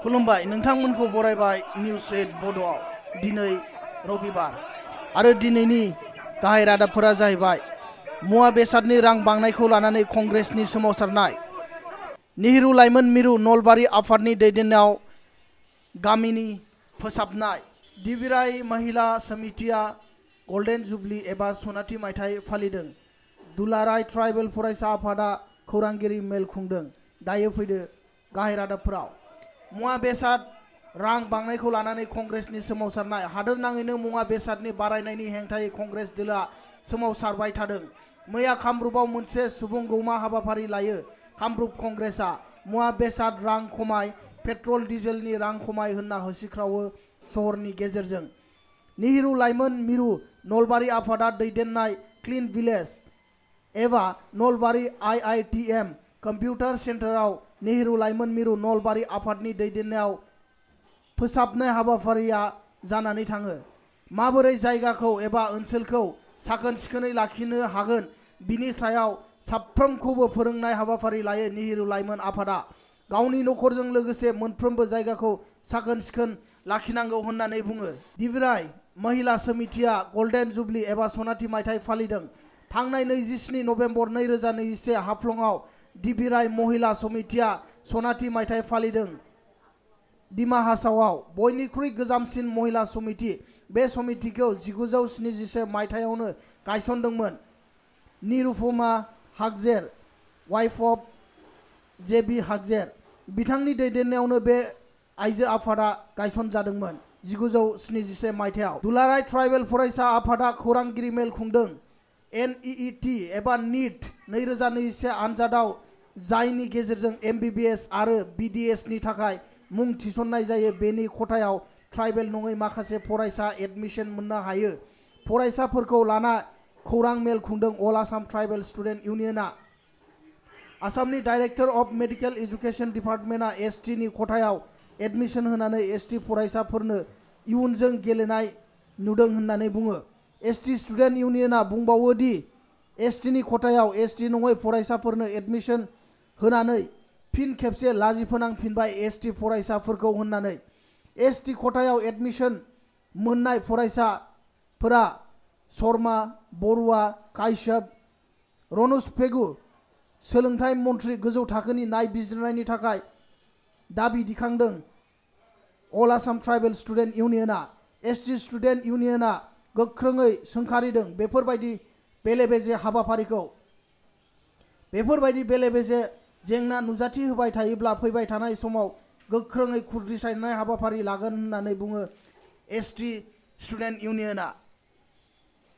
खुलुमबाय नोंथांमोनखौ बरायबाय निउज 8 बड'आव दिनै रबिबार आरो दिनैनि गाहाय रादाबफोरा जाहैबाय मुवा बेसादनि रां बांनायखौ लानानै कंग्रेसनि सोमावसारनाय नेहरू लाइमोन मिरु नलबारि आफादनि दैदेननायाव गामिनि फोसाबनाय दिबिराय महिला समितिया गल्डेन जुबली एबा सनाथि मायथाइ फालिदों दुलाराय ट्राइबेल फरायसा आफादा खौरांगिरि मेल खुंदों दायो फैदो गाहाय रादाबफोराव मुवा बेसाद रां बांनायखौ लानानै कंग्रेसनि सोमावसारनाय हादोर नाङैनो मुवा बेसादनि बारायनायनि हेंथायै कंग्रेस दोला सोमावसारबाय थादों मैया कामरुपाव मोनसे सुबुं गौमा हाबाफारि लायो कामरुप कंग्रेसआ मुवा बेसाद रां खमाय पेट्रल डिजेलनि रां खमाय होनना होसिख्रावो सहरनि गेजेरजों नेहरू लाइमोन मिरु नलबारि आफादा दैदेननाय क्लीन भिलेज एबा नलबारि IITM कम्पिउटार सेन्टाराव नेहरू लाइमोन मिरु नलबारि आफादनि दैदेननायाव फोसाबनाय हाबाफारिया जानानै थाङो माबोरै जायगाखौ एबा ओनसोलखौ साखोन सिखोनै लाखिनो हागोन बिनि सायाव साफ्रोमखौबो फोरोंनाय हाबाफारि लायो नेहरू लाइमोन आफादा गावनि नखरजों लोगोसे मोनफ्रोमबो जायगाखौ साखोन सिखोन लाखिनांगौ होननानै बुङो दिबिराय महिला समितिया गल्डेन जुबली एबा सनाथि मायथाइ फालिदों थांनाय 27 नभेम्बर 2021 हाफ्लंआव दिबिराय महिला समितिया सनाथि मायथाइ फालिदों दिमा हासावआव बयनिख्रुइ गोजामसिन महिला समिति बे समितिखौ 1971 मायथाइयावनो गायसनदोंमोन निरुपमा हागजेर वाइफ अफ जेबि हागजेर बिथांनि दैदेननायावनो बे आइजो आफादा गायसनजादोंमोन 1971 मायथाइयाव दुलाराय ट्राइबेल फरायसा आफादा खौरांगिरि मेल खुंदों NEET एबा नीट 2021 आनजादाव जायनि गेजेरजों MBBS आरो BDS नि थाखाय मुं थिसननाय जायो बेनि खथायाव ट्राइबेल नङै माखासे फरायसा एडमिशन मोननो हायो फरायसाफोरखौ लाना खौरां मेल खुंदों अल आसाम ट्राइबेल स्टुडेन्ट इउनियनआ आसामनि डाइरेक्टर अफ मेडिकेल एजुकेशन डिपार्टमेन्टआ ST नि खथायाव एडमिशन होनानै ST फरायसाफोरनो इयुनजों गेलेनाय नुदों होननानै बुङो ST स्टुडेन्ट इउनियनआ बुंबावो दि ST नि खथायाव ST नङै फरायसाफोरनो एडमिशन होनानै फिन खेबसे लाजि फोनांफिनबाय ST फरायसाफोरखौ होननानै ST खथायाव एडमिशन मोननाय फरायसाफोरा शर्मा बरुवा काश्यप रनुज पेगु सोलोंथाइ मन्थ्रि गोजौ थाखोनि नायबिजिरनायनि थाखाय दाबि दिखांदों अल आसाम ट्राइबेल स्टुडेन्ट इउनियनआ ST स्टुडेन्ट इउनियनआ गोख्रोङै सोंखारिदों बेफोरबायदि बेले-बेजे हाबाफारिखौ बेफोरबायदि बेले-बेजे जेंना नुजाथि होबाय थायोब्ला फैबाय थानाय समाव गोख्रोङै खुद्रिसायनाय हाबाफारि लागोन होननानै बुङो ST स्टुडेन्ट इउनियनआ